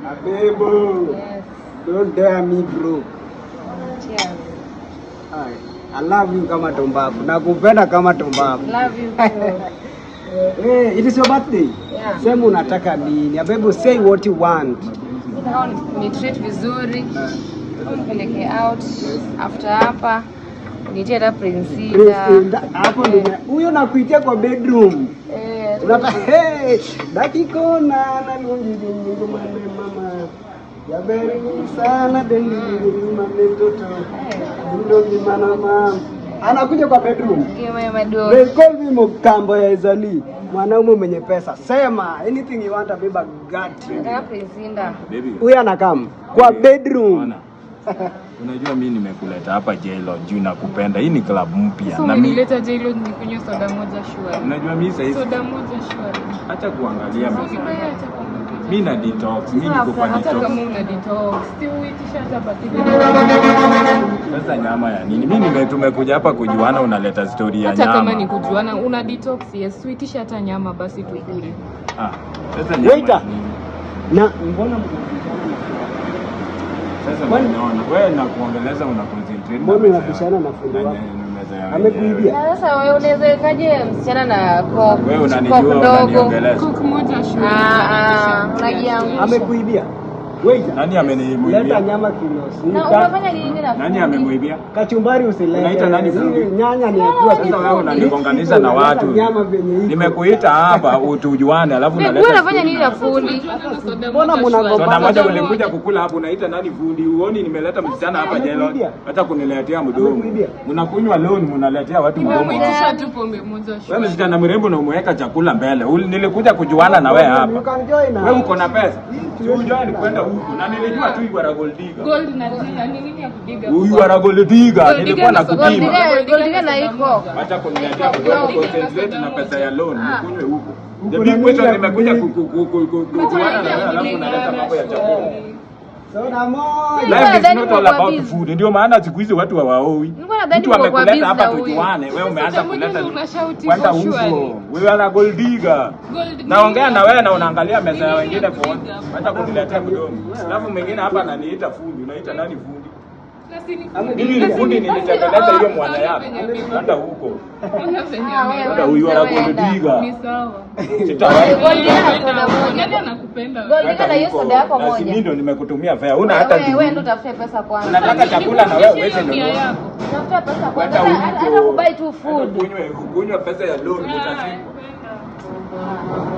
Abebo. Yes. Don't dare me, bro. Cheers. Ai, I love you kama tumbaku. Nakupenda kama tumbaku. Love you too. Hey, it is your birthday. Yeah. Sema unataka nini? Abebo, say what you want. Nataka ni treat vizuri. Nipeleke out after hapa. Nitie hata Prince Prince, hapo ndio huyo nakuitia kwa bedroom. Eh, Unataka, hey, dakikona na lungi lungi mame mama. Jaberi sana dendi mame toto. Ndo mana mama. Anakuja kwa bedroom. Give me my They call me Mokambo ya Ezali. Mwanaume mwenye pesa. Sema anything you want, Abeba got you. Nataka Prince Indah. Baby. Huyu anakam kwa bedroom. Ona. Unajua mimi nimekuleta hapa J-Lo juu nakupenda. Hii ni club mpya. Sasa Na mimi umenileta J-Lo nikunywe soda moja shwari. Unajua mimi sasa hivi Soda moja shwari. Acha kuangalia mimi. Usibaya, acha kuangalia. Mimi na detox, mimi niko kwa Hata detox. kama una detox, si uitisha hata patili. Sasa nyama ya nini? Mimi tumekuja hapa kujuana, unaleta story ya Hata nyama. kama ni kujuana, una detox, yes, uitisha hata nyama basi tukule. Ah, sasa nyama Waiter. ya nini? Na mbona mnabishana na Sasa unaona, wewe na kuongeleza una concentrate. Mbona na meza unabishana na fundi na wako? meza ya Amekuibia? Na sasa wewe unaweza msichana na coke Wewe unanijua, coke ndogo? unaniongeleza. Coke moja shwari. Ah, ah, unajiangusha. Amekuibia? Waiter. Nani ameniibia? Leta nyama kilo Na 6. unafanya nini na Nani fundi? amemuibia? Kachumbari usilete. Unaita nani fundi? Nyanya ni kwa Sasa wewe unanigonganisha na watu. Nyama venye iko. Nimekuita hapa utujuane, alafu Wewe unaleta unafanya nini na fundi? Mbona mnagombana? Soda moja ulikuja kukula hapo, unaita nani fundi? Uoni nimeleta msichana hapa jela, Amekuibia? hata kuniletea mdomo. Amekuibia? Mnakunywa loan, mnaletea watu mdomo. Nimemwitisha tu pombe moja Wewe shwari. msichana mrembo na umeweka chakula mbele. Nilikuja kujuana na wewe You hapa. can join us. Wewe uko na pesa? Si ujoin kwenda huku. Na nilijua tu you are a gold digger. Gold na jina ni nini ya kudiga? You are a gold digger. Gold Nilikuwa digger na soda nakupima. moja. Gold digger na iko. Acha kuniletea mdomo, concentrate na pesa ya loan, nikunywe huku. The Uko big na question, nini ya nimekuja kudig? kujuana na wewe alafu unaleta mambo ya chakula. Soda moja. Life is Nadhani not all mko kwa about busy. food. Ndio maana siku hizi watu hawaoi. Nilikuwa nadhani Mtu mko kwa amekuleta busy hapa na huyu. tujuane, wewe umeanza Soda moja kuleta ndio unashout kwenda hivyo shwari. huko. Wewe ana gold digger. Gold Naongea digger. na wewe na unaangalia meza ya Nini wengine ya kuona. kudiga? Acha kuniletea mdomo. Alafu mwingine hapa ananiita fundi. Unaita nani fundi? Na si ni fundi. Mimi ni fundi, nilitengeneza hiyo mwana yako. Kwenda huko. Ona venye Ah, wewe. Kwenda huyu ana gold digger. Ni sawa. Sitawahi. Gold digger na soda moja. Nani anakupenda Gold wewe? digger na hiyo soda yako Na si moja. mimi ndo nimekutumia fare. Una hata Wewe wewe ndo ndio. utafute pesa kwanza. Unataka chakula na wewe uweze Hiyo mia nunua. yako. Tafuta pesa kwanza. Kwenda Hata huko. hata kubuy tu food. Kunywa pesa ya loan utashikwa. Ah, kwenda.